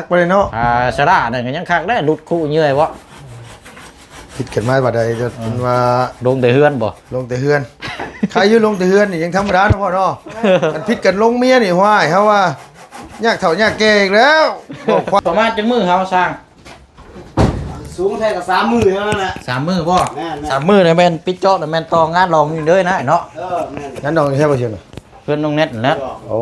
ຄັກປານໃດເນາະ ອ່າ ສະຫຼານັ້ນກໍຍັງຄັກແດ່ ຫຼຸດຄູ່ເຫຍື່ອຍບໍ່ ຜິດກັນມາບາດໃດຈະ ເອີ ເປັນວ່າ ລົງແຕ່ເຮືອນບໍ່ ລົງແຕ່ເຮືອນ ໃຄຢູ່ລົງແຕ່ເຮືອນນີ້ຍັງທຳມະດາເນາະພໍ່ເນາະ ອັນຜິດກັນລົງເມຍນີ້ ຫ້ວຍ ເຮົາວ່າຍາກເຖົ້າຍາກແກ່ອີກແລ້ວ ບອກຄວາມ ປະມານຈັກມື້ເຮົາສ້າງ ສູງແທ້ກໍສາມມື້ເທົ່ານັ້ນແຫຼະ ສາມມື້ບໍ່ ແມ່ນໆ ສາມມື້ນີ້ແມ່ນປິດເຈາະ ແມ່ນຕໍ່ງານດອງນີ້ເລີຍນະເນາະ ເອີ ແມ່ນ ງານດອງຢູ່ໃສບໍ່ຊຽງ ເພື່ອນນ້ອງແນັດຫັ້ນແຫຼະ ໂອ້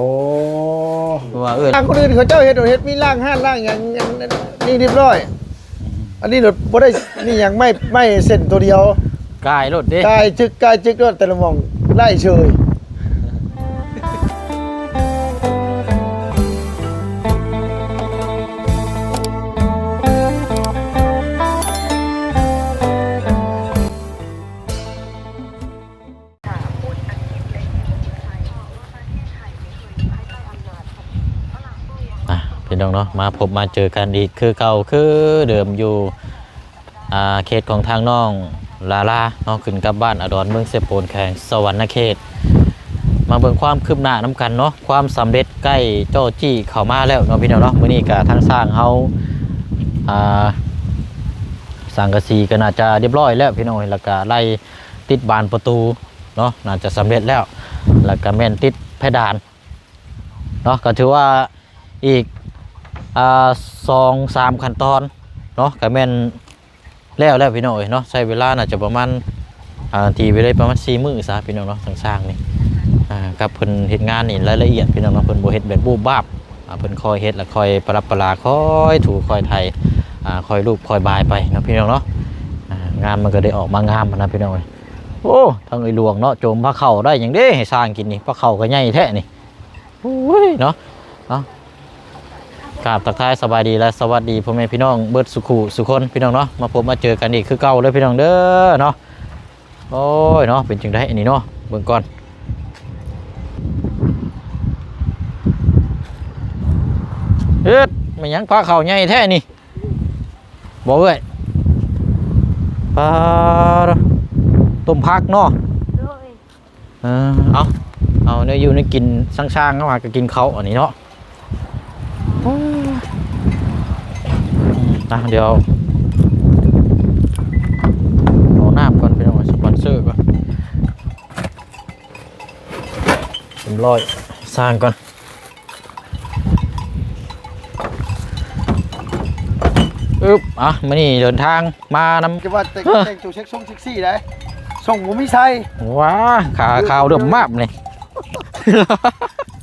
ວ່າ ເອີ ທາງຄົນອື່ນເຂົາເຈົ້າເຮັດ ເຮັດມີລ້າງຮ້ານລ້າງຫຍັງ ອັນນີ້ຮຽບຮ້ອຍ ອືມ ອັນນີ້ໂລດບໍ່ໄດ້ມີຫຍັງ ໄມ້ ໄມ້ເສັ້ນໂຕດຽວ ກາຍໂລດເດ້ ກາຍຈຶກ ກາຍຈຶກໂລດ ແຕ່ລະໝ່ອງໄລ່ເສີຍ. ອ່ະ ພີ່ນ້ອງເນາະ ມາພົບມາເຈີກັນອີກຄືເກົ່າຄືເດີມຢູ່ ອ່າ ເຂດຂອງທາງນ້ອງລາລາເນາະ ຂຶ້ນກັບບ້ານອາດອນ ເມືອງເຊໂປນ ແຂວງສະຫວັນນະເຂດ ມາເບິ່ງຄວາມຄືບໜ້ານຳກັນເນາະ ຄວາມສຳເລັດໃກ້ຈໍ້ຈີ້ເຂົ້າມາແລ້ວເນາະ ພີ່ນ້ອງເນາະ ມື້ນີ້ກະທາງຊ່າງເຮົາ ອ່າ ສັງກະສີກໍໜ້າຈະຮຽບຮ້ອຍແລ້ວ ພີ່ນ້ອງ ແລ້ວກະໄລ່ຕິດບານປະຕູ ເນາະ ໜ້າຈະສຳເລັດແລ້ວ ແລ້ວກະແມ່ນຕິດເພດານເນາະ ກໍຖືວ່າອີກ ອ່າ ສອງສາມຂັ້ນຕອນເນາະ ກໍແມ່ນແລ້ວແລ້ວ ພີ່ນ້ອງເອີຍເນາະ ໃຊ້ເວລາໜ້າຈະປະມານ ອ່າ ຕີໄປເລີຍປະມານສີ່ມື້ຊະ ພີ່ນ້ອງເນາະ ທາງຊ່າງນີ້ ອ່າ ກັບເພິ່ນເຮັດງານນີ້ລາຍລະອຽດ ພີ່ນ້ອງເນາະ ເພິ່ນບໍ່ເຮັດແບບບູບບາບ ອ່າ ເພິ່ນຄ່ອຍເຮັດ ແລ້ວຄ່ອຍປະດັບປະລາ ຄ່ອຍຖູ ຄ່ອຍໄຖ ອ່າ ຄ່ອຍລູບ ຄ່ອຍບາຍໄປເນາະ ພີ່ນ້ອງເນາະ ອ່າ ງານມັນກໍໄດ້ອອກມາງາມຫັ້ນນະ ພີ່ນ້ອງເອີຍ. ໂອ້ ທາງເອື້ອຍຫຼວງເນາະ ໂຈມພາເຂົ້າໄດ້ຫຍັງເດ້ໃຫ້ຊ່າງກິນນີ້ ພາເຂົ້າກໍໃຫຍ່ແທ້ນີ້ ໂອ້ຍເນາະ ເອົາ ກາບທັກທາຍສະບາຍດີ ແລະ ສະຫວັດດີພໍ່ແມ່ພີ່ນ້ອງເບິດສູ່ຄູ່ສູ່ຄົນ ພີ່ນ້ອງເນາະ ມາພົບມາເຈີກັນອີກຄືເກົ່າເດີ ພີ່ນ້ອງເດີເນາະ. ໂອ້ຍເນາະ ເປັນຈັ່ງໃດອັນນີ້ເນາະ ເບິ່ງກ່ອນ ເອີດ ແມ່ນຫຍັງພາເຂົ້າໃຫຍ່ແທ້ນີ້ ບໍ່ເອື້ອຍ ປາ ຕົ້ມຜັກເນາະ ໂດຍ ເອີ ເອົາ ເອົາແນວຢູ່ແນວກິນ ຊ່າງໆ ເຮົາຫາກໍກິນເຂົ້າອັນນີ້ເນາະ ອ່ະ ດຽວເອົານ້ຳກ່ອນ ພີ່ນ້ອງ ສະປອນເຊີກ່ອນ ເປັນຮ້ອຍ ສ້າງກ່ອນ. ອຶບ ອ່ະ ມື້ນີ້ເດີນທາງມານຳ ຈະວ່າແຕ່ງ ເອີ ແຕ່ງຕົວເຊັກຊົງເຊັກຊີໄດ໋ ຊົງບໍ່ມີໃສ່ ວ້າ ຂາຂາວເຫຼື້ອມມາບນີ້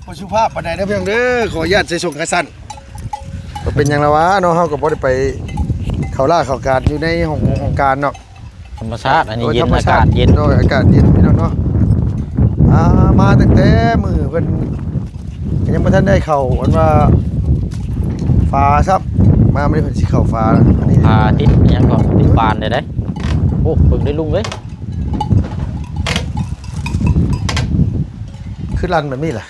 ບໍ່ສຸພາບປານໃດເດີ ພີ່ນ້ອງເດີ ຂໍອະນຸຍາດໃສ່ຊົງຂາສັ້ນ ບໍ່ເປັນຫຍັງລະຫວາເນາະ ເຮົາກໍບໍ່ໄດ້ໄປເຂົ້າລາເຂົ້າການຢູ່ໃນຫ້ອງ ຫ້ອງການເນາະ. ທຳມະຊາດ ອັນນີ້ເຢັນ ໂດຍທຳມະຊາດ ອາກາດເຢັນ ໂດຍອາກາດເຢັນ ພີ່ນ້ອງເນາະ ອ່າ ມາຕັ້ງແຕ່ມື້ເພິ່ນ ກໍຍັງບໍ່ທັນໄດ້ເຂົ້າ ອັນວ່າຝາຊ້ຳ ມາມື້ນີ້ເພິ່ນຊິເຂົ້າຝາ ອັນນີ້ ອ່າ ຕິດຫຍັງກໍຕິດບານໄດ້ເດ້ ໂອ້ ເບິ່ງໄດ້ລຸງເອີຍ ຄືລັນແບບນີ້ລະ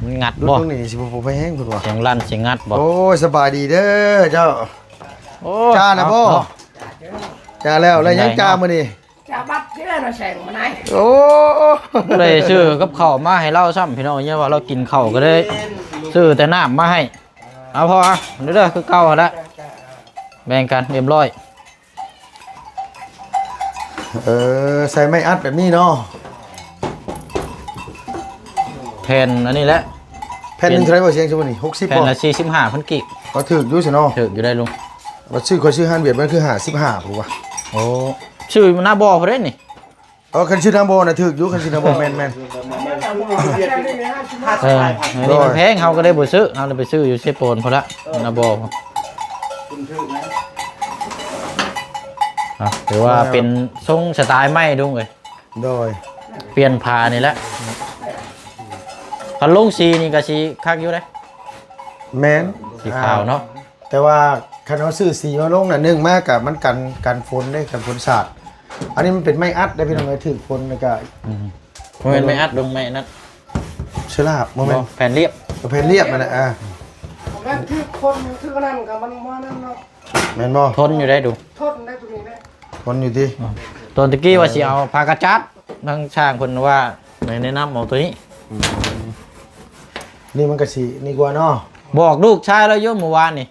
ມັນງັດບໍ່ ລຸງນີ້ຊິບໍ່ ບໍ່ແພງເພິ່ນວ່າ ສຽງລັນສຽງງັດບໍ່ ໂອ້ຍ ສະບາຍດີເດີເຈົ້າ ໂອ້ ຈ້າແລ້ວບໍ່ ເນາະ ຈ້າແລ້ວ ແລ້ວຍັງຈ້າມື້ນີ້ ຈະບັດເດ້ເນາະແສງມາໄນ ໂອ້ ໄດ້ຊື້ກັບເຂົ້າມາໃຫ້ລາວຊ້ຳ ພີ່ນ້ອງ ເພາະວ່າລາວກິນເຂົ້າກໍເລີຍຊື້ແຕ່ນ້ຳມາໃຫ້ ເອົາພໍ ເອົາເດີ ຄືເກົ່າຫັ້ນລະ ແບ່ງກັນຮຽບຮ້ອຍ ເອີ ໃສ່ໄມ້ອັດແບບນີ້ເນາະ ແຜ່ນອັນນີ້ແຫຼະ ແຜ່ນໜຶ່ງເທົ່າໃດບໍ່ ສ່ຽງຊຸມື້ນີ້ ຫົກສິບ ແຜ່ນລະສີ່ສິບຫ້າພັນກີບ ກໍຖືກຢູ່ຊັ້ນເນາະ ຖືກຢູ່ໄດ໋ລຸງ ວ່າຊື້ ຂ້ອຍຊື້ຮ້ານຫວຽດມັນຄືຫ້າສິບຫ້າພຸ້ນວ່າ ໂອ້ ຊື້ໜ້າບໍ່ພຸ້ນເດ້ນີ້ ເອີ ຄັນຊື້ໜ້າບໍ່ນະຖືກຢູ່ ຄັນຊື້ໜ້າບໍ່ແມ່ນໆ ເອີ ອັນນີ້ມັນແພງ ເຮົາກໍເລີຍບໍ່ຊື້ ເຮົາເລີຍໄປຊື້ຢູ່ເຊໂປນພຸ້ນລະ ໜ້າບໍ່ ອ່ະ ຖືວ່າເປັນຊົງສະຕາຍໃໝ່ລຸງເອີຍ ໂດຍ ປ່ຽນຜ້ານີ້ແຫຼະ ຄັນລົງສີນີ້ກໍຊິຄັກຢູ່ເດ້ ແມ່ນ ສີຂາວເນາະ ອ່າ ແຕ່ວ່າຄັນເຮົາຊື້ສີມາລົງນະ ໜຶ່ງມາກະມັນກັນ ກັນຝົນເດ້ ກັນຝົນສາດ ອັນນີ້ມັນເປັນໄມ້ອັດເດ້ພີ່ນ້ອງເອີຍ ຖືກຝົນແລ້ວກະ ອືມ ບໍ່ແມ່ນໄມ້ອັດ ລົງໄມ້ອັນນັ້ນ ເຊລາບ ບໍ່ແມ່ນ ບໍ່ ແຜ່ນລຽບ ແຜ່ນລຽບນັ້ນແຫຼະ ອ່າ ແມ່ນຖືກຝົນ ຖືກອັນນັ້ນກະມັນບໍ່ນັ້ນເນາະ ແມ່ນບໍ່ ທົນຢູ່ໄດ໋ດູ ທົນໄດ້ຕົວນີ້ແຫຼະ ຄົນຢູ່ຕິ. ຕອນຕະກີ້ວ່າຊິເອົາຜ້າກະຈັດ ທາງຊ່າງເພິ່ນວ່າໃນ ແນະນຳເອົາຕົວນີ້. ອືມ ນີ້ມັນກະຊິນີ້ກວ່າເນາະ. ບອກລູກຊາຍລາວຢູ່ມື້ວານນີ້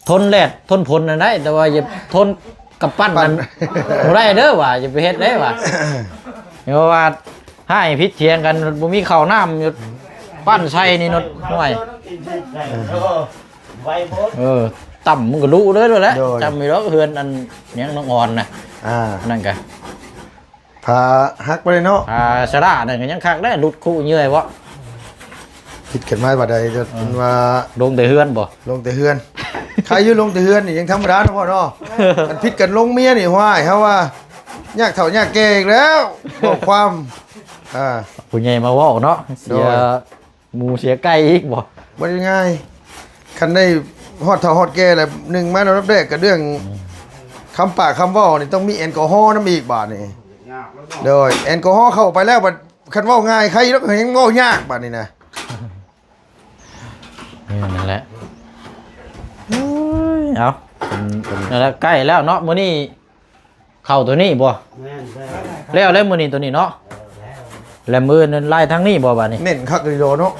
ທົນແດດທົນຝົນນັ້ນໄດ້ ແຕ່ວ່າຢ່າທົນກຳປັ້ນນັ້ນ ບໍ່ໄດ້ເດີວ່າ ຢ່າໄປເຮັດເດ້ວ່າ ເພາະວ່າຮ້າຍຜິດຖຽງກັນ ບໍ່ມີເຂົ້ານ້ຳ ປັ້ນໃສ່ນີ້ໂລດ ໂອ້ຍ ເອີ ຕ່ຳມັນກໍລຸເລີຍແຫຼະ ໂດຍ ຈຳຢູ່ດອກ ເຮືອນອັນຫຍັງ ນ້ອງອອນນະ ອ່າ ນັ້ນກະ ຜາຫັກໄປເລີຍເນາະ ຜາສະຫຼານັ້ນກໍຍັງຄັກເດ້ ຫຼຸດຄູ່ເຫຍື່ອຍບໍ່ ຜິດກັນມາບາດໃດ ຈະ ເອີ ເປັນວ່າ ລົງແຕ່ເຮືອນບໍ່ ລົງແຕ່ເຮືອນ ໃຄຢູ່ລົງແຕ່ເຮືອນນີ້ຍັງທຳມະດາເນາະພໍ່ເນາະ ອັນຜິດກັນລົງເມຍນີ້ ຫ້ວຍ ເຮົາວ່າຍາກເຖົ້າຍາກແກ່ອີກແລ້ວ ຂໍ້ຄວາມ ອ່າ ຜູ້ໃຫຍ່ມາເວົ້າເນາະ ເສຍ ໂດຍ ໝູເສຍໄກ່ອີກບໍ່? ບໍ່ໄດ້ງ່າຍ ຄັນໄດ້ຮອດເຖົ້າຮອດແກ່ແລ້ວ ໜຶ່ງມາອັນດັບແລກກໍເລື່ອງ ອືມ ຄຳປາກຄຳເວົ້ານີ້ ຕ້ອງມີແອລກໍຮໍນຳອີກບາດນີ້ ໂດຍ ແອລກໍຮໍເຂົ້າໄປແລ້ວ ບັດຄັນເວົ້າງ່າຍໃຄ ແລ້ວກໍແຮ່ງເວົ້າຍາກບາດນີ້ນະ ນີ້ນັ້ນແຫຼະ ໂອ້ຍ ເອົາ ເປັນ ເປັນ ນັ້ນແຫຼະ ໃກ້ແລ້ວເນາະ ມື້ນີ້ ເຂົ້າໂຕນີ້ບໍ່? ແມ່ນ ແລ້ວ ແລ້ວແລ້ວມື້ນີ້ໂຕນີ້ເນາະ ເອີ ແລ້ວ ແລ້ວມື້ອື່ນໄລ່ທາງນີ້ບໍ່ບາດນີ້? ແໜ້ນຄັກອີ່ຫຼີເນາະ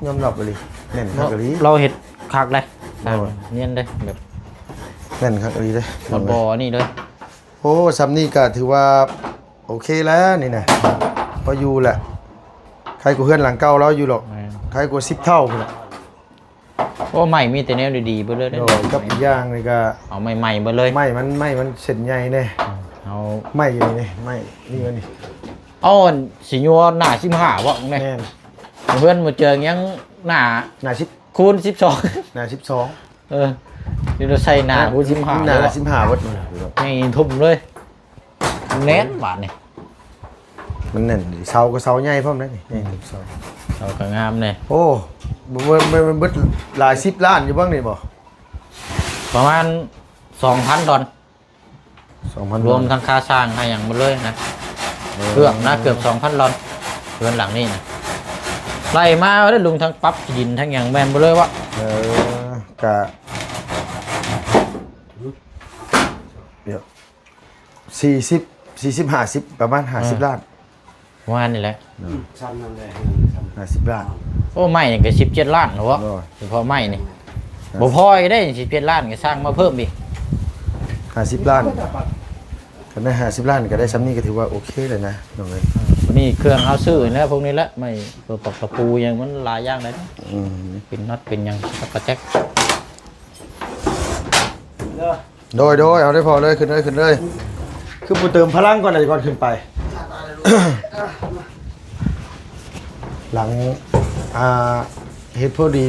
ຍອມຮັບອີ່ຫຼີ ແໜ້ນຄັກອີ່ຫຼີ ເຮົາເຮັດຄັກເດ້ ໂອ້ຍ ນຽນເດ້ ແບບ ແໜ້ນຄັກອີ່ຫຼີເດ້ ມັນບໍ່ອັນນີ້ເດ້ ໂອ້ ຊ່ຳນີ້ກໍຖືວ່າໂອເຄແລ້ວນີ້ນະ ພໍຢູ່ແຫຼະ ໃຄກວ່າເຮືອນຫຼັງເກົ່າລາວຢູ່ດອກ ແມ່ນ ໃຄກວ່າສິບເທົ່າພຸ້ນລະ. ໂອ້ ໄມ້ມີແຕ່ແນວດີໆເບິດເລີຍເດ້ ໂດຍ ກັບອີກຢ່າງນີ້ກໍເອົາໃໝ່ໆເບິດເລີຍ ໄມ້ມັນ ໄມ້ມັນເສັ້ນໃຫຍ່ແດ່ ອືມ ເອົາໄມ້ຢູ່ນີ້ ໄມ້ນີ້ ນີ້ ເອົາອັນສີຍົວໜ້າສິບຫ້າບໍ່ແມ່ນ ແມ່ນ ເພື່ອນໝູ່ເຈີຍັງໜ້າ ໜ້າສິບ ຄູນສິບສອງ ໜ້າສິບສອງ ເອີ ຢູ່ໃສ່ໜ້າ ເອີ ຄູນສິບຫ້າ ໜ້າສິບຫ້າເບິດ ໃຫຍ່ທຸ່ມເລີຍ ແໜ້ນບາດນີ້ ມັນແໜ້ນ ເສົາກໍເສົາໃຫຍ່ພ້ອມເດ້ນີ້ ອືມ ເສົາ ເສົາກໍງາມແດ່ ໂອ້ ເບິດ ເບິດ ເບິດຫຼາຍສິບລ້ານຢູ່ເບິ່ງນີ້ບໍ່? ປະມານສອງພັນດອນ ສອງພັນດອນ ລວມທັງຄ່າສ້າງຄ່າຫຍັງໝົດເລີຍນະ ເອີ ເກືອບນະ ເກືອບສອງພັນດອນ ເຮືອນຫຼັງນີ້ນະ ໄລ່ມາເດ້ລຸງ ທັງປັບດິນທັງຫຍັງແມ່ນເບິດເລີຍວະ ເອີ ກະ ດຽວ ສີ່ສິບ ສີ່ສິບ ຫ້າສິບ ປະມານຫ້າສິບ ເອີ ລ້ານ ປະມານນີ້ແຫຼະ ອືມ ຊ່ຳນັ້ນແຫຼະ ຫ້າສິບລ້ານ ໂອ້ ໄມ້ນີ້ກໍສິບເຈັດລ້ານແລ້ວເນາະ ໂດຍ ສະເພາະໄມ້ນີ້ ອ່າ ບໍ່ພໍອີກເດ້ສິບເຈັດລ້ານ ກໍສ້າງມາເພີ່ມອີກ ຫ້າສິບລ້ານ ຄັນໄດ້ຫ້າສິບລ້ານກໍໄດ້ຊ່ຳນີ້ກໍຖືວ່າໂອເຄແລ້ວນະ ນ້ອງເອີຍ ອືມ ນີ້ເຄື່ອງເຮົາຊື້ແລ້ວ ພວກນີ້ແຫຼະ ໄມ້ຕົວຕອກຕະປູຫຍັງ ມັນຫຼາຍຢ່າງໃດ ອືມ ເປັນນັອດເປັນຫຍັງ ສະກັດສະແຈກ ໂດຍ ໂດຍ ເອົາໄດ້ພໍເລີຍ ຂຶ້ນເລີຍ ຂຶ້ນເລີຍ ຄືບໍ່ເຕີມພະລັງກ່ອນ ໄດ້ກ່ອນຂຶ້ນໄປ ຫຼັງ ອ່າ ເຮັດພໍດີ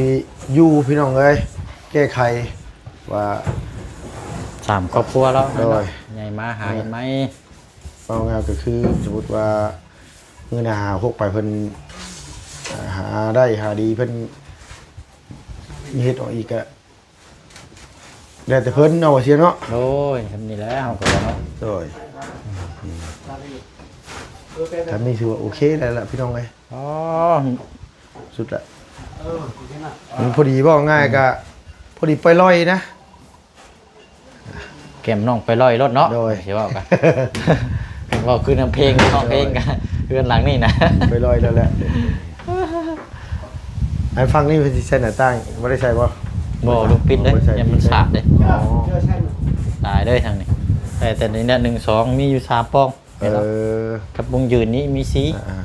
ຢູ່ ພີ່ນ້ອງເອີຍ ແກ້ໄຂວ່າ ສາມຄອບຄົວແລ້ວ ໂດຍ ໃຫຍ່ມາຫາເຮັດໃໝ່ ເວົ້າງ່າຍກໍຄື ສົມມຸດວ່າ ມື້ໜ້າຫາຫົກໄປ ເພິ່ນ ອ່າ ຫາໄດ້ຫາດີ ເພິ່ນມີເຮັດອອກອີກກະ ແລ້ວແຕ່ເພິ່ນເນາະ ວ່າຊີ້ເນາະ ໂດຍ ຊ່ຳນີ້ແຫຼະ ເຮົາກໍວ່າເນາະ ໂດຍ ອືມ ຊ່ຳນີ້ຖືວ່າໂອເຄແລ້ວລະ ພີ່ນ້ອງເອີຍ ອໍ ສຸດລະ ມັນພໍດີ ເວົ້າງ່າຍກະ ພໍດີປ່ອຍລ່ອຍນະ ແກ້ມນ້ອງໄປລ່ອຍໂລດເນາະ ໂດຍ ຊິເວົ້າກັນ ເວົ້າຄືນຳເພງ ເນາະ ເພງກັນ ເຮືອນຫຼັງນີ້ນະ ໄປລ່ອຍແລ້ວແຫຼະ ອັນຝັ່ງນີ້ເພິ່ນຊິໃສ່ໜ້າຕ່າງ ບໍ່ໄດ້ໃສ່ບໍ່? ບໍ່ ລູກປິດເດ້ ບໍ່ໄດ້ໃສ່ ຢ້ານມັນສາດເດ້ ອໍ ຕາຍເດ້ທາງນີ້ ແຕ່ ແຕ່ນີ້ນະ ໜຶ່ງ ສອງ ມີຢູ່ສາມປ່ອງ ເອີ ກັບວົງຢືນນີ້ມີສີ່ ອ່າ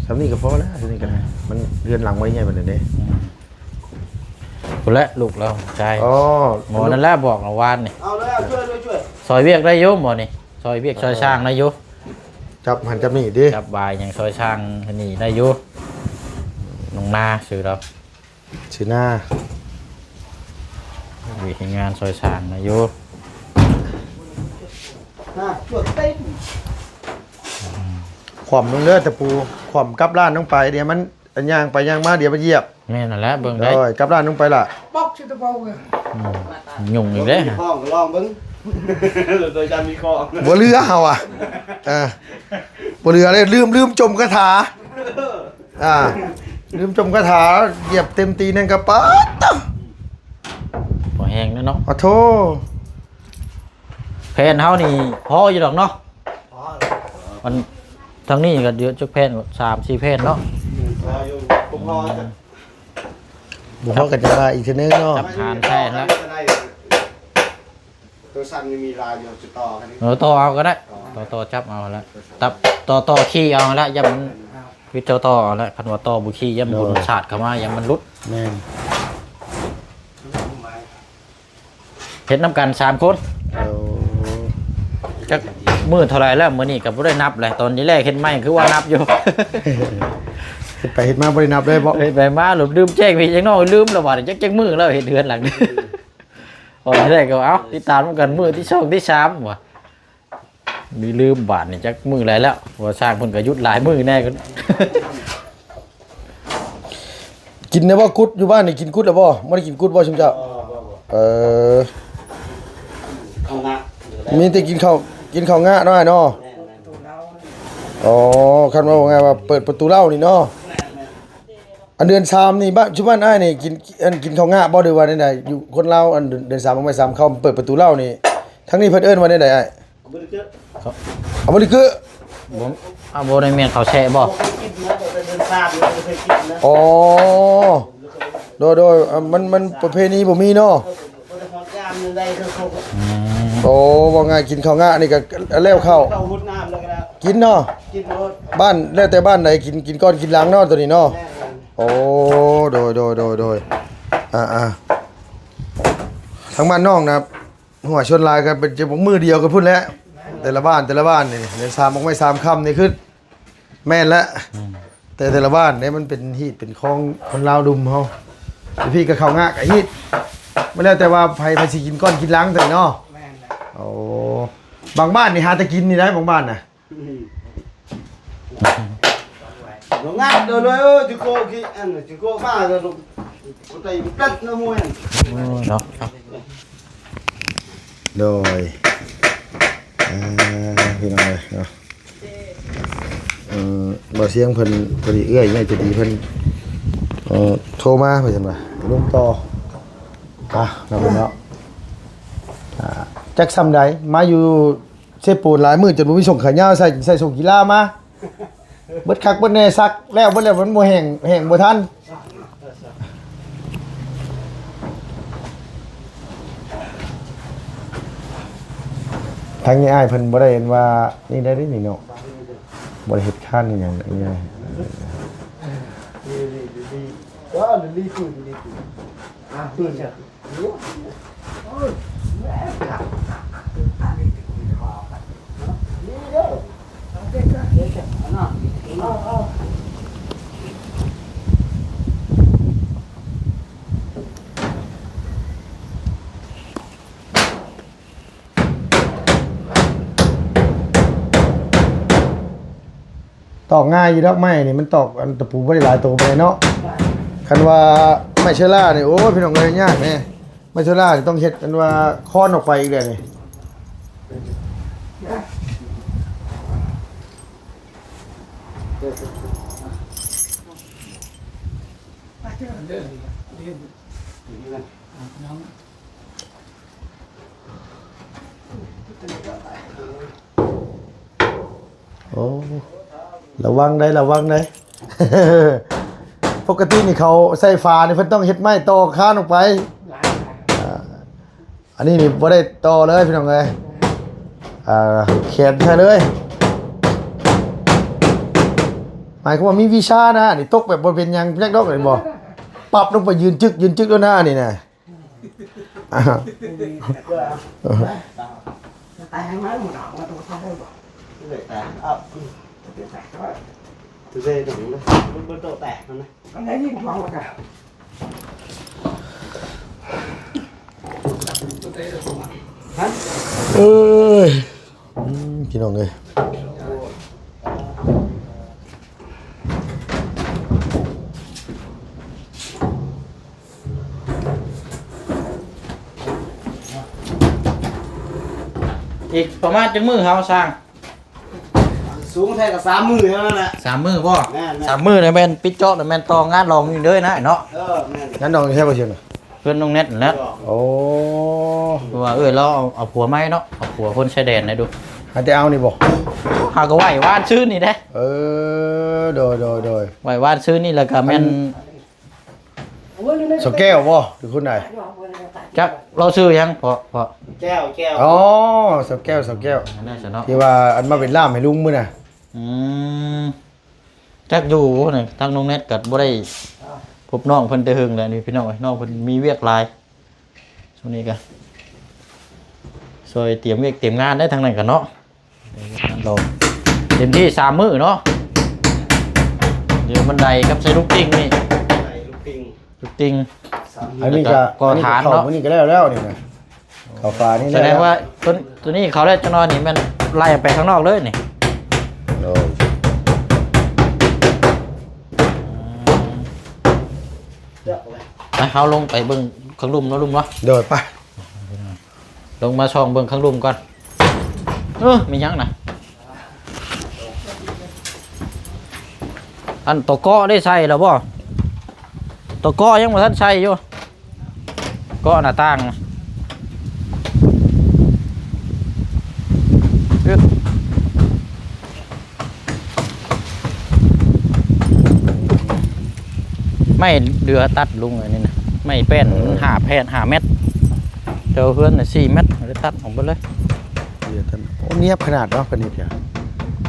ໆ ຊ່ຳນີ້ກໍພໍແລ້ວ ຊ່ຳນີ້ກໍໄດ້ ອ່າ ມັນເຮືອນຫຼັງບໍ່ໄດ້ໃຫຍ່ປານໃດເດ້ ອືມ ພຸ້ນແຫຼະລູກລາວຊາຍ ອໍ ໝໍນັ້ນແຫຼະບອກເມື່ອວານນີ້ ເອົາເລີຍ ເອົາ ຊ່ວຍ ຊ່ວຍ ຊ່ວຍ ຊ່ອຍວຽກໄດ້ຢູ່ໝໍນີ້ ຊ່ອຍວຽກ ເອີ ຊ່ອຍຊ່າງໄດ້ຢູ່ ຈັບຫັ້ນຈັບນີ້ຕິ ຈັບບາຍຫຍັງຊ່ອຍຊ່າງນີ້ໄດ້ຢູ່ ນ້ອງນາຊື່ລາວ ຊື່ນາ ວຽກເຮັດງານຊ່ອຍຊ່າງໄດ້ຢູ່ ນາ ຊ່ວຍເຕັມ ຂວ້ຳລົງເດີຕະປູ ຂວ້ຳກັບລ້ານລົງໄປ ດຽວມັນ ອັນຍ່າງໄປຍ່າງມາ ດຽວໄປຢຽບ ແມ່ນນັ້ນແຫຼະ ເບິ່ງໄດ້ ໂອ້ຍ ກັບດ້ານລົງໄປລະ ປອກຊິຕະເປົາເອີຍ ອືມ ຫຍຸ້ງອີກເດ້ ມີຂອງກໍລອງເບິ່ງ ໂດຍຈະມີຂອງ ບໍ່ເຫຼືອເຮົາອະ ເອີ ບໍ່ເຫຼືອເລີຍ ລືມ ລືມຈົ່ມຄາຖາ ອ່າ ລືມຈົ່ມຄາຖາ ຢຽບເຕັມຕີນນັ້ນກໍປາດໂທ້ ພໍແຮງແລ້ວເນາະ ອາໂທ້ ແຜ່ນເຮົານີ້ພໍຢູ່ດອກເນາະ ມັນ ທາງນີ້ກໍເຍອະຈັກແຜ່ນ ສາມສີ່ແຜ່ນເນາະ ພໍຢູ່ ບໍ່ພໍ ບໍ່ພໍກໍຈະວ່າອີກເທື່ອໜຶ່ງເນາະ ຈັບຫານແທ້ແລ້ວ ຈະໄດ້ ໂທລະສັບນີ້ມີລາຍຢູ່ ຈະຕໍ່ກັນນີ້ ເອີ ຕໍ່ເອົາກໍໄດ້ ຕໍ່ ຕໍ່ ຕໍ່ຈັບເອົາແຫຼະ ຕັບ ຕໍ່ ຕໍ່ຄີເອົາແຫຼະ ຢ້ານມັນ ຄືເຈົ້າຕໍ່ເອົາແຫຼະ ຄັນວ່າຕໍ່ບໍ່ຄີຢ້ານບຸນ ໂດຍ ສາດເຂົ້າມາ ຢ້ານມັນຫຼຸດ ແມ່ນ ເຮັດນຳກັນສາມຄົນ ໂອ້ ຈັກມື້ເທົ່າໃດແລ້ວ ມື້ນີ້ກໍບໍ່ໄດ້ນັບແຫຼະ ຕອນນີ້ແລກເຮັດໃໝ່ຄືວ່ານັບຢູ່ ເຮັດໄປເຮັດມາບໍ່ໄດ້ນັບເລີຍບໍ? ເຮັດໄປມາລືມແຈ້ງພີ່ແຈ້ງນ້ອງ ລືມແລ້ວບາດນີ້ ຈັກ ຈັກມື້ແລ້ວເຮັດເຮືອນຫຼັງນີ້ ອອກແລກກໍເອົາ ຕິດຕາມນຳກັນມື້ທີສອງທີສາມວ່າ ມີລືມບາດນີ້ ຈັກມື້ໃດແລ້ວ ວ່າຊ່າງເພິ່ນກໍຢຸດຫຼາຍມື້ແນ່ ກິນແລ້ວບໍ່? ກຸດຢູ່ບ້ານນີ້ກິນກຸດແລ້ວບໍ່? ບໍ່ໄດ້ກິນກຸດບໍ່ຊຸມເຈົ້າ? ເອີ ເຂົ້າງະ ມີແຕ່ກິນເຂົ້າ ກິນເຂົ້າງະເນາະ ອ້າຍເນາະ ແມ່ນໆ ອໍ ຄັນວ່າ ວ່າງ່າຍວ່າເປີດປະຕູເລົ້ານີ້ເນາະ ແມ່ນໆ ອັນເດືອນສາມນີ້ ບ້ານ ຊຸມບ້ານອ້າຍນີ້ກິນ ອັນ ກິນເຂົ້າງະບໍ່ ຫຼືວ່າແນວໃດ? ຢູ່ຄົນລາວ ອັນເດືອນ ເດືອນສາມອອກໄມ້ສາມຄ່ຳ ເປີດປະຕູເລົ້ານີ້ ທາງນີ້ເພິ່ນເອີ້ນວ່າແນວໃດອ້າຍ? ອາໂບລິເກີ ອາໂບລິເກີ ບໍ່ ອາ ບໍ່ໄດ້ແມ່ນເຂົ້າແຊະບໍ່? ບໍ່ເຄີຍກິນນະ ແຕ່ເດືອນສາມນີ້ບໍ່ເຄີຍກິນນະ ອໍ ໂດຍ ໂດຍ ອາ ມັນ ມັນປະເພນີບໍ່ມີເນາະ ບໍ່ໄດ້ຮອດຍາມນັ້ນໃດ ຄືເຂົາ ອືມ ໂອ້ ເວົ້າງ່າຍກິນເຂົ້າງະນີ້ກໍແລ້ວເຂົ້າ ເຂົ້າຫົດນ້ຳແລ້ວກໍໄດ້ ກິນເນາະ ກິນໂລດ ບ້ານ ແລ້ວແຕ່ບ້ານໃດ ກິນ ກິນກ່ອນກິນຫຼັງເນາະ ໂຕນີ້ເນາະ ແມ່ນໆ ໂອ້ ໂດຍ ໂດຍ ໂດຍ ໂດຍ ອາ ອາ ທາງບ້ານນ້ອງນະ ຫົວສ່ວນຫຼາຍກໍເປັນ ຈະມື້ດຽວກັນພຸ້ນແຫຼະ ແຕ່ລະບ້ານ ແຕ່ລະບ້ານນີ້ ເດືອນສາມອອກໄມ້ສາມຄ່ຳນີ້ຄື ແມ່ນແຫຼະ ອືມ ແຕ່ ແຕ່ລະບ້ານເດ້ ມັນເປັນຮີດເປັນຄອງຄົນລາວດຸ່ມເຮົາ ຢູ່ພີ້ກໍເຂົ້າງະກະຮີດ ມັນແລ້ວແຕ່ວ່າໃຜ ໃຜຊິກິນກ່ອນກິນຫຼັງເດ້ເນາະ ແມ່ນແຫຼະ ໂອ້ ບາງບ້ານນີ້ຫາແຕ່ກິນນີ້ໄດ໋ ບາງບ້ານນະ ອືມ ໂດຍ ໂດຍ ໂດຍ ເອີ ຈິໂກະກິ ອັນ ຈິໂກະມາ ກໍໄດ້ເປັດນະມວຍ ໂອ້ຍເນາະ ໂດຍ ເອີ ພີ່ນ້ອງເອີຍເນາະ ເອີ ບ່າວຊຽງເພິ່ນ ພໍດີເອື້ອຍໃຫຍ່ໃຈດີເພິ່ນ ເອີ ໂທມາວ່າຊັ້ນວ່າ ລົງຕໍ່ ອ່ະ ເນາະ ເນາະ ອ່າ ຈັກຊ່ຳໃດ ມາຢູ່ເຊໂປນຫຼາຍມື້ ຈົນບໍ່ມີສົ້ງຂາຍາວໃສ່ ໃສ່ສົ້ງກິລາມາ ເບິດຄັກເບິດແນ່ ຊັກແລ້ວເບິດແລ້ວ ມັນບໍ່ແຫ້ງ ແຫ້ງບໍ່ທັນ ທາງນີ້ອ້າຍເພິ່ນບໍ່ໄດ້ອັນວ່ານີ້ໄດ້ເດ້ນີ້ເນາະ ບໍ່ໄດ້ເຮັດຄານອີ່ຫຍັງນີ້ນະ ຕອກງ່າຍຢູ່ດອກ ໄມ້ນີ້ມັນຕອກ ອັນຕະປູບໍ່ໄດ້ຫຼາຍໂຕປານໃດເນາະ ຄັນວ່າໄມ້ເຊື້ອລານີ້ ໂອ້ຍ ພີ່ນ້ອງເອີຍ ຍາກແດ່ ໄມ້ເຊື້ອລານີ້ຕ້ອງເຮັດ ອັນວ່າຄ້ອນອອກໄປອີກແລ້ວນີ້ ໂອ້ ລະວັງໄດ໋ ລະວັງໄດ໋ ປົກກະຕິນີ້ເຂົາໃສ່ຝານີ້ ເພິ່ນຕ້ອງເຮັດໄມ້ຕໍ່ຄານອອກໄປ ອ່າ ອັນນີ້ນີ້ບໍ່ໄດ້ຕໍ່ເລີຍພີ່ນ້ອງເອີຍ ອ່າ ແຂນໃສ່ເລີຍ ໝາຍຄວາມວ່າມີວິຊານະ ນີ້ຕົກແບບບໍ່ເປັນຫຍັງຈັກດອກ ເຫັນບໍ່? ປັບລົງໄປຢືນຈຶກ ຢືນຈຶກໂລດນະ ອັນນີ້ນະ. ເອີຍ ອືມ ພີ່ນ້ອງເອີຍ ອີກປະມານຈັກມື້ເຮົາສ້າງ? ສູງແທ້ກໍສາມມື້ເທົ່ານັ້ນແຫຼະ. ສາມມື້ບໍ່? ແມ່ນໆ ສາມມື້ນີ້ແມ່ນປິດຈອບ ແມ່ນຕໍ່ງານລອງນີ້ເລີຍນະເນາະ. ເອີ ແມ່ນ ງານລອງແທ້ບໍ່ເຊີນນະ? ເພື່ອນນ້ອງແນັດນັ້ນແຫຼະ. ໂອ້ ເພາະວ່າເອື້ອຍລາວເອົາ ເອົາຜົວໃໝ່ເນາະ ເອົາຜົວຄົນຊາຍແດນໄດ້ດູ. ຫາແຕ່ເອົານີ້ບໍ່? ຫາກໍໄຫວ້ວານຊືນນີ້ເດ້. ເອີ ໂດຍໆໆ ໄຫວ້ວານຊືນນີ້ ແລ້ວກໍແມ່ນ ອັນ ສາວແກ້ວບໍ່ ຫຼືຄົນໃດ? ຈັກລາວຊື່ຫຍັງ ພໍ່ ພໍ່? ແກ້ວ ແກ້ວ ອໍ ສາວແກ້ວ ສາວແກ້ວ ອັນນັ້ນຊະເນາະ ທີ່ວ່າອັນມາເປັນລ່າມໃຫ້ລຸງມື້ນະ. ອືມ ຈັກຢູ່ນີ້ ທາງນ້ອງແນັດກໍບໍ່ໄດ້ພົບນ້ອງເພິ່ນແຕ່ເຫິງແລ້ວນີ້ ພີ່ນ້ອງເອີຍ. ນ້ອງເພິ່ນມີວຽກຫຼາຍ ຊ່ວງນີ້ກໍຊ່ອຍຕຽມວຽກຕຽມງານໄດ້ທາງນັ້ນກໍເນາະ. ລອງເຕັມທີ່ສາມມື້ເນາະ ເດີນບັນໄດກັບໃສ່ລູກຕິ່ງນີ້ ໃສ່ລູກຕິ່ງ ລູກຕິ່ງ ອັນນີ້ກໍ ກໍຖານເນາະ ມື້ນີ້ກໍແລ້ວແລ້ວນີ້ນະ ເຂົ້າຝານີ້ ສະແດງວ່າ ຕົວ ຕົວນີ້ເຂົ້າແລ້ວ ຈັກໜ້ອຍນີ້ແມ່ນໄລ່ອອກໄປຂ້າງນອກເລີຍນີ້. ໂດຍ ໄປ ເຮົາລົງໄປເບິ່ງຂ້າງລຸ່ມເນາະ ລຸງເນາະ. ໂດຍ ໄປ ລົງມາສ່ອງເບິ່ງຂ້າງລຸ່ມກ່ອນ. ເອີ ມີຫຍັງນະ? ອັນຕົວເກາະໄດ້ໃສ່ແລ້ວບໍ່? ຕົວເກາະຍັງບໍ່ທັນໃສ່ຢູ່ ເກາະໜ້າຕ່າງນະ. ໄມ້ເດືອຕັດລຸງອັນນີ້ນະ ໄມ້ແປ້ນ ອືມ ຫ້າແຜ່ນ ຫ້າແມັດ ແຖວເຮືອນນະສີ່ແມັດ ໄດ້ຕັດອອກເບິດເລີຍ. ເດືອຕັດ ໂອ້ ນຽບຂະໜາດເນາະ ເພິ່ນເຮັດຫຍັງ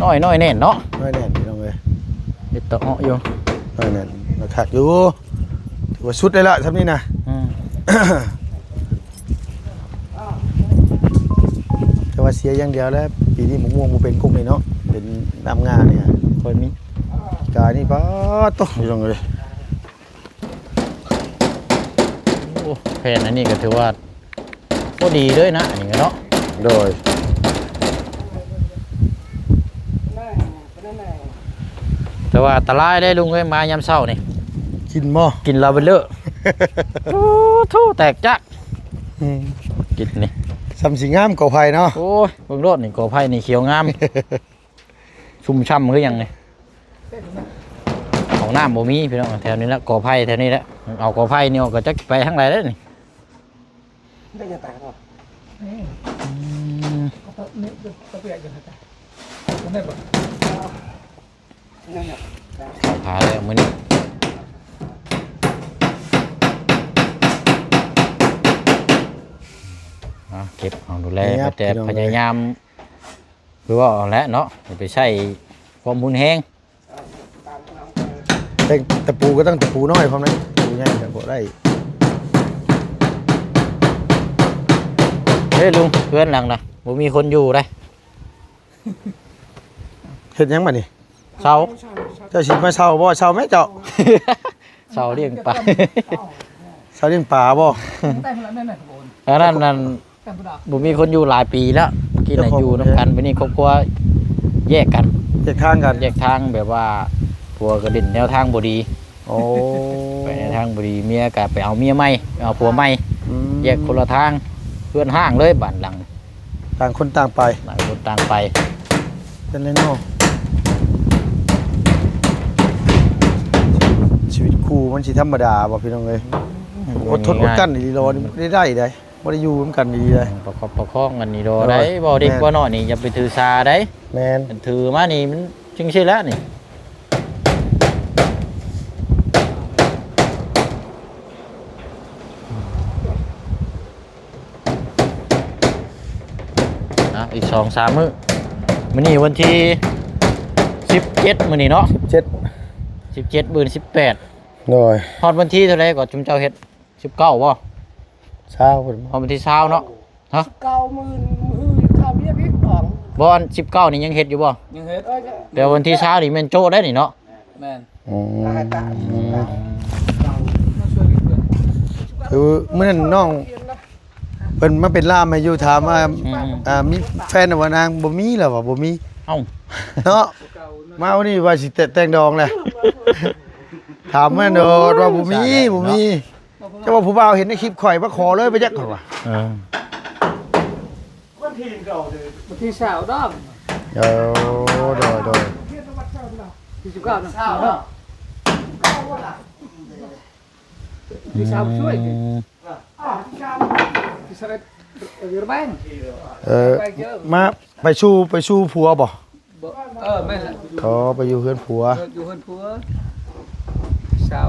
ນ້ອຍ ນ້ອຍແໜ້ນເນາະ ນ້ອຍແໜ້ນພີ່ນ້ອງເອີຍ ເຮັດຕະເອາະຢູ່ ນ້ອຍແໜ້ນ ຄັກຢູ່ ຖືວ່າສຸດເລີຍລະຊ່ຳນີ້ນະ. ອືມ ແຕ່ວ່າເສຍຢ່າງດຽວແຫຼະ ປີນີ້ໝາກມ່ວງບໍ່ເປັນກົກນີ້ເນາະ ເປັນນ້ຳງານີ້ ຄ່ອຍມີ. ກາຍນີ້ປາດໂທ້ ພີ່ນ້ອງເອີຍ. ໂອ້ ແຜ່ນອັນນີ້ກໍຖືວ່າພໍດີເລີຍນະ ອັນນີ້ກໍເນາະ. ໂດຍ ແຕ່ວ່າອັນຕະລາຍເດ້ລຸງເອີຍ ມາຍາມເຊົ້ານີ້ ກິນບໍ່? ກິນລາເວນເດີ ໂອ້ໂທ້ ແຕກຈັກ. ອືມ ກິນນີ້ ຊ່ຳຊິງາມກໍໄຜ່ເນາະ. ໂອ້ຍ ເບິ່ງໂລດນີ້ ກໍໄຜ່ນີ້ຂຽວງາມ ຊຸ່ມຊ່ຳຄືຫຍັງນີ້. ຫ້ອງນ້ຳບໍ່ມີພີ່ນ້ອງ ແຖວນີ້ແຫຼະ ກໍໄຜ່ແຖວນີ້ແຫຼະ. ເອົາກໍໄຜ່ນີ້ອອກກໍຈັກໄປທາງໃດແລ້ວນີ້. ອືມ ຫາແລ້ວມື້ນີ້ ເກັບເອົາດູແລ ແຕ່ພະຍາຍາມ ຄືວ່າຫັ້ນແຫຼະເນາະ ຢ່າໄປໃຊ້ຄວາມຮຸນແຮງ. ແຕ່ຕະປູກໍຕ້ອງຕະປູນ້ອຍພ້ອມນະ ຕະປູໃຫຍ່ກໍບໍ່ໄດ້. ເອີ ລຸງ ເຮືອນຫຼັງນະ ບໍ່ມີຄົນຢູ່ເດ້. ເຮັດຫຍັງບາດນີ້? ເຊົ່າ. ເຈົ້າຊິມາເຊົ່າບໍ່? ເຊົ່າແມ້ເຈົ້າ. ເຊົ່າລ້ຽງປາ. ເຊົ່າລ້ຽງປາບໍ່? ອັນນັ້ນນັ້ນ ບໍ່ມີຄົນຢູ່ຫຼາຍປີແລ້ວ ກິນນະ ຢູ່ນຳກັນ ບາດນີ້ຄອບຄົວແຍກກັນ ແຍກທາງກັນ ແຍກທາງ ແບບວ່າຜົວກໍຫຼິ້ນແນວທາງບໍ່ດີ. ໂອ້ ໄປໃນທາງບໍ່ດີ ເມຍກໍໄປເອົາເມຍໃໝ່ ເອົາຜົວໃໝ່. ອືມ ແຍກຄົນລະທາງ ເຮືອນຮ້າງເລີຍ ບ້ານຫຼັງ ຕ່າງຄົນຕ່າງໄປ ຕ່າງຄົນຕ່າງໄປ. ເປັນແລ້ວເນາະ ຊີວິດຄູ່ມັນຊິທຳມະດາບໍ່ ພີ່ນ້ອງເອີຍ? ອືມ ອົດທົນອົດກັ້ນອີ່ຫຼີ ບໍ່ໄດ້ໄດ້ ບໍ່ໄດ້ຢູ່ນຳກັນດີເດ້. ປະຄັບປະຄອງກັນນີ້ດອ ໄດ້ ເວົ້າເດັກເວົ້ານ້ອຍນີ້ຢ່າໄປຖືສາໄດ້. ແມ່ນ ຖືມານີ້ມັນຈັ່ງຊີ້ແຫຼະນີ້. ອ່ະ ອີກສອງສາມມື້ ມື້ນີ້ວັນທີສິບເຈັດ ມື້ນີ້ເນາະ ສິບເຈັດ ສິບເຈັດ ມື້ສິບແປດ. ໂດຍ ຮອດວັນທີເທົ່າໃດກໍຊຸມເຈົ້າເຮັດ? ສິບເກົ້າບໍ່? ຊາວພຸ້ນ ຮອດວັນທີຊາວເນາະ. ຮະ? ສິບເກົ້າມື້ ມື້ເຂົ້າວຽກອີກສອງ ບໍ່ ອັນສິບເກົ້ານີ້ຍັງເຮັດຢູ່ບໍ່? ຍັງເຮັດ. ເອີ ແຕ່ວັນທີຊາວນີ້ແມ່ນໂຈະໄດ້ນີ້ເນາະ. ແມ່ນ ອືມ ຄືມື້ນັ້ນນ້ອງເພິ່ນມາເປັນລ່າມໃຫ້ຢູ່ ຖາມວ່າ ອືມ ອ່າ ມີແຟນແລ້ວບໍ່ນາງ? ບໍ່ມີແລ້ວວ່າ ບໍ່ມີ. ເອົ້າ ເນາະ ມາວັນນີ້ວ່າຊິແຕ່ງດອງແຫຼະ ຖາມແມ່ນໂດດວ່າບໍ່ມີ ບໍ່ມີ. ເຈົ້າວ່າຜູ້ບ່າວເຫັນໃນຄລິບຂ້ອຍມາຂໍເລີຍໄປຈັກ ຂ້ອຍວ່າ. ເອີ ວັນທີຊາວດອກ. ເອີ ໂດຍ ໂດຍ ທີສິບເກົ້ານະ ທີຊາວຊ່ວຍ ອືມ ທີຊາວເອັດ ເອີ ມາໄປສູ່ ໄປສູ່ຜົວບໍ່? ບໍ່ ເອີ ແມ່ນແຫຼະ. ອໍ ໄປຢູ່ເຮືອນຜົວ ເອີ ຢູ່ເຮືອນຜົວ ສາວ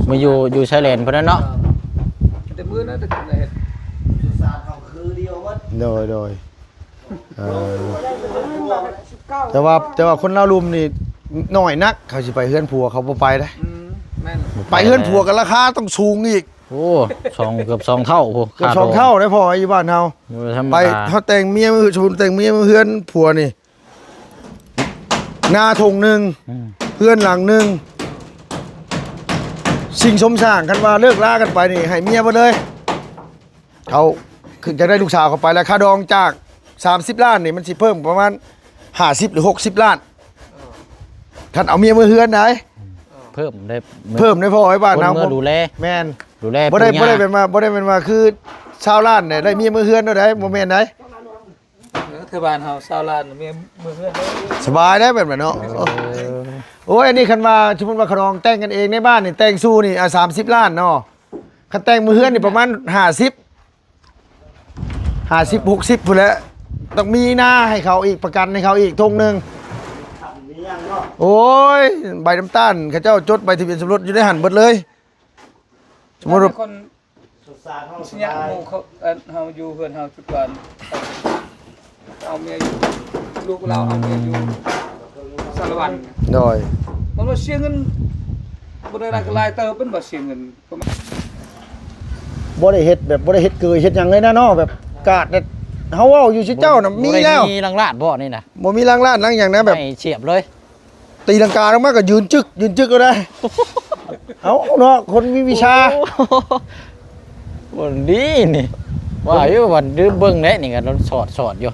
ມາຢູ່ ຢູ່ຊາຍແດນພຸ້ນນະເນາະ. ເອີ ແຕ່ມື້ນັ້ນແຕ່ເຮັດ ໂດຍ ໂດຍ ເອີ ແຕ່ວ່າ ແຕ່ວ່າຄົນລາວລຸ່ມນີ້ໜ້ອຍນັກ ເຂົາຊິໄປເຮືອນຜົວ ເຂົາບໍ່ໄປເດ້. ອືມ ແມ່ນ ໄປເຮືອນຜົວກໍລາຄາຕ້ອງສູງອີກ. ໂອ້ ສອງ ເກືອບສອງເທົ່າພຸ້ນ ເກືອບສອງເທົ່າເດ້ພໍ່ ຢູ່ບ້ານເຮົາ. ບໍ່ທຳມະດາ ໄປ ເຮົາແຕ່ງເມຍມາ ສົມມຸດແຕ່ງເມຍມາເຮືອນຜົວນີ້ ນາທົ່ງໜຶ່ງ ອືມ ເຮືອນຫຼັງໜຶ່ງ ສິ່ງສົມສ້າງ ຄັນວ່າເລີກລາກັນໄປນີ້ ໃຫ້ເມຍເບິດເລີຍ. ເຂົາຄືຈະໄດ້ລູກສາວເຂົາໄປ ແລ້ວຄ່າດອງຈາກສາມສິບລ້ານນີ້ ມັນຊິເພີ່ມປະມານຫ້າສິບ ຫຼື ຫົກສິບລ້ານ ຄັນເອົາເມຍເມືອເຮືອນໄດ໋. ເພີ່ມໄດ້ ເພີ່ມໄດ້ພໍ້ ໄອ້ບ້ານເຮົາ ຄົນເມືອດູແລ ແມ່ນ ດູແລ ບໍ່ໄດ້ ຜູ້ຍ່າ ບໍ່ໄດ້ແມ່ນວ່າ ບໍ່ໄດ້ແມ່ນວ່າຄືຊາວລ້ານໄດ້ເມຍເມືອເຮືອນເນາະ ບໍ່ແມ່ນໄດ໋. ເອີ ແຖວບ້ານເຮົາຊາວລ້ານເມຍເມືອເຮືອນ ສະບາຍໄດ໋ແບບນັ້ນເນາະ. ເອີ ໂອ້ຍ ອັນນີ້ຄັນວ່າສົມມຸດວ່າຂະດອງແຕ່ງກັນເອງໃນບ້ານນີ້ ແຕ່ງຊູ່ນີ້ ອ່າ ສາມສິບລ້ານເນາະ ຄັນແຕ່ງເມືອເຮືອນນີ້ປະມານຫ້າສິບ ຫ້າສິບ ຫົກສິບພຸ້ນແຫຼະ. ຕ້ອງມີນາໃຫ້ເຂົາອີກ ປະກັນໃຫ້ເຂົາອີກທົ່ງໜຶ່ງ. ໂອ້ຍ ໃບນ້ຳຕານ ເຂົາເຈົ້າຈົດໃບທະບຽນສົມລົດຢູ່ໃນຫັ້ນເບິດເລີຍ. ສົມມຸດວ່າ ຄົນ ສົງສານເຮົາ ຊິຍາກ ສະບາຍ ໝູ່ເຂົາ ເອີ ເຮົາຢູ່ເຮືອນເຮົາຈຸດກ່ອນ ເອົາເມຍຢູ່ ລູກລາວເອົາເມຍຢູ່ ສາລະວັນ. ໂດຍ ມັນວ່າເສຍເງິນ ບໍ່ໄດ້ຫຼາຍກໍຫຼາຍເຕີບ ມັນວ່າເສຍເງິນ. ບໍ່ໄດ້ເຮັດແບບ ບໍ່ໄດ້ເຮັດເກີຍເຮັດຫຍັງເລີຍນະເນາະ ແບບກາດແບບ ເຮົາເວົ້າຢູ່ຊື່ເຈົ້ານະ ບໍ່ ມີແລ້ວ ບໍ່ໄດ້ມີຫຼັງລາດບໍ່ນີ້ນະ ບໍ່ມີຫຼັງລາດຫຼັງຫຍັງນະ ແບບ ໃຫ້ສຽບເລີຍ. ຕີລັງກາລົງມາກໍຢືນຈຶກ ຢືນຈຶກໂລດໄດ໋. ເອົ້າເນາະ ຄົນມີວິຊາ. ໂອ້ ບໍ່ດີນີ້ ວ່າຢູ່ ວ່າລືມເບິ່ງແຫຼະນີ້ ກໍສອດ ສອດຢູ່.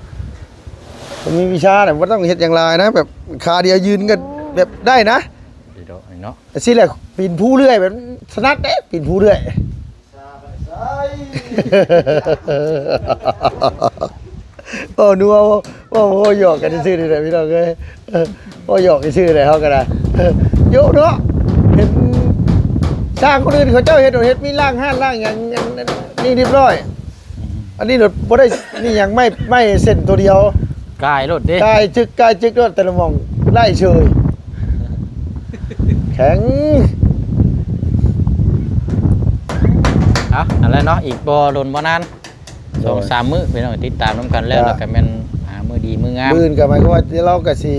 ຄົນມີວິຊານະ ບໍ່ຕ້ອງເຮັດຫຍັງຫຼາຍນະ ແບບຂາດຽວຢືນກໍແບບໄດ້ນະ. ດີດອກນີ້ເນາະ ຊີ້ແຫຼະ ປີນພູເລື່ອຍ ແບບຖະໜັດເດ້ ປີນພູເລື່ອຍ. ເວົ້ານົວ ເວົ້າ ເວົ້າ ເວົ້າຫຍອກກັນຊື່ໆນີ້ແຫຼະພີ່ນ້ອງເອີຍ ເວົ້າຫຍອກຊື່ໆແຫຼະເຮົາກໍໄດ້. ໂຍະເນາະ ເຫັນຊ່າງຄົນອື່ນເຂົາເຈົ້າເຮັດ ເຮັດມີລ້າງຮ້ານລ້າງຫຍັງ ອັນນີ້ຮຽບຮ້ອຍ. ອັນນີ້ໂລດບໍ່ໄດ້ມີຫຍັງ ໄມ້ ໄມ້ເສັ້ນໂຕດຽວ ກາຍໂລດເດ້ ກາຍຈຶກ ກາຍຈຶກໂລດ ແຕ່ລະໝ່ອງໄລ່ເຊີຍ ແຂງ. ເອົາ ນັ້ນແຫຼະເນາະ ອີກບໍ່ດົນບໍ່ນານ ສອງສາມມື້ພີ່ນ້ອງ ຕິດຕາມນຳກັນແລ້ວ ແລ້ວກໍແມ່ນຫາມື້ດີມື້ງາມ. ມື້ອື່ນກໍໝາຍຄວາມວ່າເຮົາກໍຊິ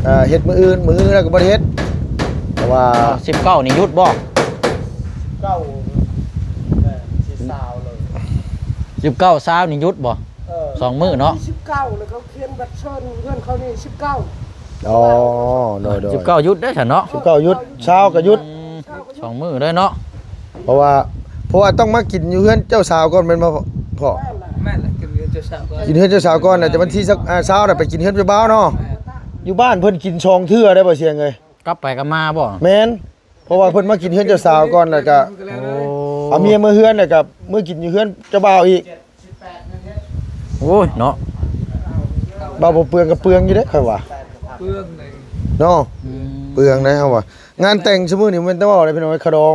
ເອີ ເຮັດມື້ອື່ນ ມື້ອື່ນເຮົາກໍບໍ່ໄດ້ເຮັດ ເພາະວ່າ ສິບເກົ້ານີ້ຢຸດບໍ່? ສິບເກົ້າ ເອີ ຊິຊາວເລີຍ ສິບເກົ້າ ຊາວນີ້ຢຸດບໍ່? ເອີ ສອງມື້ເນາະ ສິບເກົ້າ ແລ້ວກໍຂຽນບັດເຊີນເຮືອນເຂົານີ້ ສິບເກົ້າ. ອໍ ໂດຍໆ ສິບເກົ້າຢຸດເດ້ຊັ້ນເນາະ ສິບເກົ້າຢຸດ ຊາວກໍຢຸດ ອືມ ສອງມື້ເລີຍເນາະ. ເພາະວ່າ ເພາະວ່າຕ້ອງມາກິນຢູ່ເຮືອນເຈົ້າສາວກ່ອນແມ່ນບໍ່ພໍ່? ແມ່ນແຫຼະ ກິນເຮືອນເຈົ້າສາວກ່ອນ ກິນເຮືອນເຈົ້າສາວກ່ອນ ແລ້ວຈະວັນທີຊາວ ອ່າ ຊາວນະໄປກິນເຮືອນເຈົ້າບ່າວເນາະ. ຢູ່ບ້ານເພິ່ນກິນສອງເທື່ອໄດ້ບໍ່ ສຽງເອີຍ? ກັບໄປກັບມາບໍ່? ແມ່ນ ເພາະວ່າເພິ່ນມາກິນເຮືອນເຈົ້າສາວກ່ອນ ແລ້ວກະ ໂອ້ ເອົາເມຍເມືອເຮືອນ ແລ້ວກະເມືອກິນຢູ່ເຮືອນເຈົ້າບ່າວອີກ. ໂອ້ຍເນາະ ເວົ້າບໍ່ເປືອງກໍເປືອງຢູ່ເດ້ຂ້ອຍວ່າ ເປືອງເນາະ ອືມ ເປືອງໄດ໋ເຮົາວ່າ. ງານແຕ່ງຊຸມື້ນີ້ແມ່ນແຕ່ເວົ້າໄດ໋ພີ່ນ້ອງ ຂະດອງ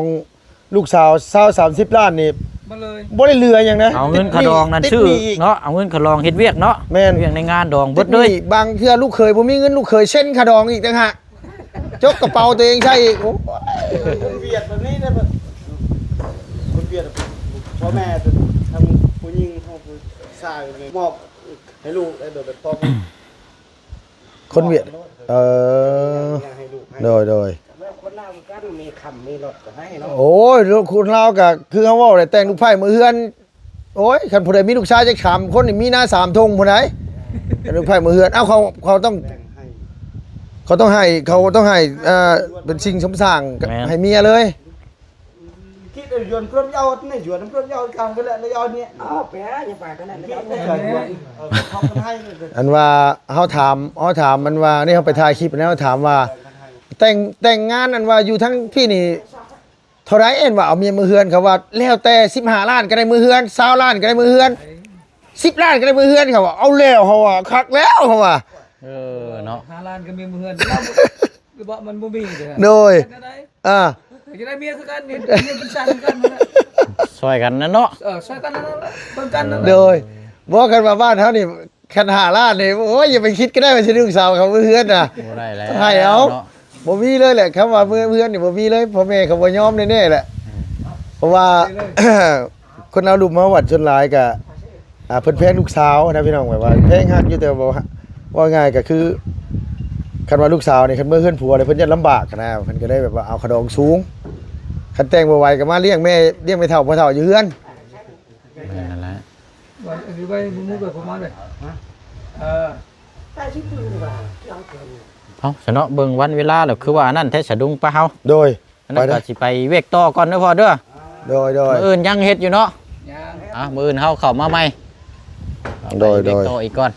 ລູກສາວຊາວສາມສິບລ້ານນີ້ ມາເລີຍ ບໍ່ໄດ້ເຫຼືອຫຍັງນະ ເອົາເງິນຂະດອງນັ້ນຊື້ເນາະ ເອົາເງິນຂະດອງເຮັດວຽກເນາະ ແມ່ນ ວຽກໃນງານດອງເບິດເລີຍ. ບາງເທື່ອລູກເຂີຍບໍ່ມີເງິນ ລູກເຂີຍເຊັນຂະດອງອີກຕ່າງຫາກ ຈົກກະເປົາຕົວເອງໃສ່ອີກ. ໂອ້ຍ ຄົນຫວຽດແບບນີ້ນະ ຄົນຫວຽດ ພໍ່ແມ່ທັງຜູ້ຍິງທັງຜູ້ຊາຍນີ້ ມອບໃຫ້ລູກໄດ້ໂດຍແບບພໍ່ ຄົນຫວຽດ ເອີ ໃຫ້ລູກໃຫ້ ໂດຍ ໂດຍ ແມ່ນຄົນລາວຄືກັນ ມີຄຳມີລົດກໍໃຫ້ເນາະ. ໂອ້ຍ ຄົນລາວກໍຄືເຮົາເວົ້າແຫຼະ ແຕ່ງລູກໃພ້ເມືອເຮືອນ ໂອ້ຍ ຄັນຜູ້ໃດມີລູກຊາຍຈັກສາມຄົນນີ້ ມີນາສາມທົ່ງພຸ້ນໃດ໋ ແຕ່ງລູກໃພ້ເມືອເຮືອນ. ເອົ້າ ເຂົາ ເຂົາຕ້ອງ ແບ່ງໃຫ້ ເຂົາຕ້ອງໃຫ້ ເຂົາຕ້ອງໃຫ້ ເອີ ເປັນສິ່ງສົມສ້າງ ແມ່ນ ໃຫ້ເມຍເລີຍ. ຄິດເອົາຢວນພວກເຈົ້ານີ້ ຢວນພວກເຈົ້າກັນກໍແລ້ວ ແລ້ວເອົານີ້ ເອົາໄປ ຢ່າປາກກັນນັ້ນ ເອົາເຂົາໃຫ້ ອັນວ່າເຮົາຖາມ ເຮົາຖາມ ອັນວ່ານີ້ເຮົາໄປຖ່າຍຄລິບແລ້ວ ເຮົາຖາມວ່າ ແຕ່ງ ແຕ່ງງານ ອັນວ່າຢູ່ທາງພີ້ນີ້ເທົ່າໃດ? ເອີ້ນວ່າເອົາເມຍເມືອເຮືອນ ເຂົາວ່າແລ້ວແຕ່ ສິບຫ້າລ້ານກໍໄດ້ເມືອເຮືອນ ຊາວລ້ານກໍໄດ້ເມືອເຮືອນ ສິບລ້ານກໍໄດ້ເມືອເຮືອນ ເຂົາວ່າ. ເອົາແລ້ວ ເຮົາວ່າ ຄັກແລ້ວ ເຮົາວ່າ ເອີ ເນາະ ຫ້າລ້ານກໍມີເມືອເຮືອນ ຫຼືບໍ່ ມັນບໍ່ມີເດີ ໂດຍ ເຮັດແນວໃດ? ອ່າ ກໍຈະໄດ້ເມຍຄືກັນ ເຮັດ ເຮັດເປັນຊ່າງຄືກັນນັ້ນແຫຼະ ຊ່ອຍກັນນະເນາະ ເອີ ຊ່ອຍກັນນັ້ນແຫຼະ ເບິ່ງກັນນັ້ນແຫຼະ ໂດຍ. ບໍ່ ຄັນວ່າບ້ານເຮົານີ້ ຄັນຫ້າລ້ານນີ້ ໂອ້ຍ ຢ່າໄປຄິດກໍໄດ້ວ່າຊິລູກສາວເຂົາເມືອເຮືອນນະ ບໍ່ໄດ້ແລ້ວ ໃຫ້ເອົາ ເນາະ ບໍ່ມີເລີຍແຫຼະ ຄຳວ່າເມືອເຮືອນນີ້ບໍ່ມີເລີຍ ພໍ່ແມ່ເຂົາບໍ່ຍອມແນ່ໆແຫຼະ ອືມ ເພາະວ່າ ຄົນລາວລຸ່ມເຮົາວັດສ່ວນຫຼາຍກະ ອ່າ ເພິ່ນແພງລູກສາວນະພີ່ນ້ອງ ແບບວ່າແພງຮັກຢູ່ ແຕ່ວ່າ ເວົ້າງ່າຍກໍຄື ຄັນວ່າລູກສາວນີ້ ຄັນເມືອເຮືອນຜົວແລ້ວ ເພິ່ນຢ້ານລຳບາກນະ ເພິ່ນກໍເລີຍແບບວ່າເອົາຂະດອງສູງ ຄັນແຕ່ງບໍ່ໄຫວກໍມາລ້ຽງແມ່ ລ້ຽງແມ່ເຖົ້າພໍ່ເຖົ້າຢູ່ເຮືອນ. ແມ່ນນັ້ນແຫຼະ ໄວ້ ໄວ້ ມື້ໄປ ປະມານເລີຍ ເອີ ເອົາຊະເນາະ ເບິ່ງວັນເວລາແລ້ວ ຄືວ່າອັນນັ້ນແທ້ ສະດຸງປະເຮົາ ໂດຍ ອັນນັ້ນກໍຊິໄປວຽກຕໍ່ກ່ອນເດີພໍ່ເດີ ໂດຍໆ ມື້ອື່ນຍັງເຮັດຢູ່ເນາະ ຍັງ ອ່ະ ມື້ອື່ນເຮົາເຂົ້າມາໃໝ່ ໂດຍໆ ໄປວຽກຕໍ່ອີກກ່ອນ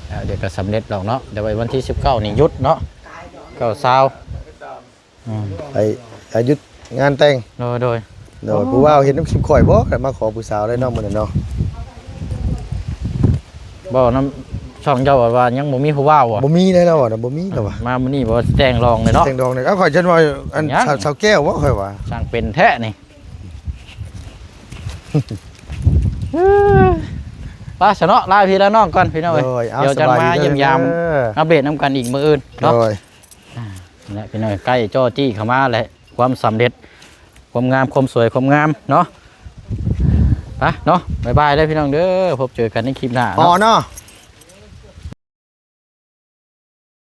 ແລ້ວດຽວກໍສຳເລັດດອກເນາະ ດຽວໄວ້ວັນທີສິບເກົ້ານີ້ຢຸດເນາະ ເກົ້າ ຊາວ ອືມ ໄປ ໄປຢຸດງານແຕ່ງ ໂດຍໆ ໂດຍ ຜູ້ບ່າວເຫັນນຳຄລິບຂ້ອຍບໍ່ ກໍມາຂໍຜູ້ສາວໄດ້ເນາະ ມື້ນັ້ນເນາະ ເວົ້ານຳຊ່ອງເຈົ້າວ່າຍັງບໍ່ມີຜູ້ບ່າວບໍ່ ບໍ່ມີແນ່ນອນ ບໍ່ມີແລ້ວວ່າ ມາມື້ນີ້ບໍ່ແຕ່ງລອງເລີຍເນາະ ແຕ່ງດອງເລີຍ ເອົາ ຂ້ອຍຈະວ່າອັນ ຍັງ ສາວ ສາວແກ້ວບໍ່ ຂ້ອຍວ່າ ຊ່າງເປັນແທ້ນີ້ ໄປຊະເນາະ ລາພີ່ລານ້ອງກ່ອນພີ່ນ້ອງເອີຍ ໂດຍ ເອົາ ດຽວຈັ່ງມາຢ້ຽມຢາມ ສະບາຍດີເດີ ອັບເດດນຳກັນອີກມື້ອື່ນເນາະ ໂດຍ ອ່າ ນັ້ນແຫຼະພີ່ນ້ອງ ໃກ້ຈໍ້ຈີ້ເຂົ້າມາແຫຼະ ຄວາມສຳເລັດ ຄວາມງາມ ຄວາມສວຍ ຄວາມງາມເນາະ ໄປເນາະ ບາຍບາຍເດີພີ່ນ້ອງເດີ ພົບເຈີກັນໃນຄລິບໜ້າເນາະ ອໍເນາະ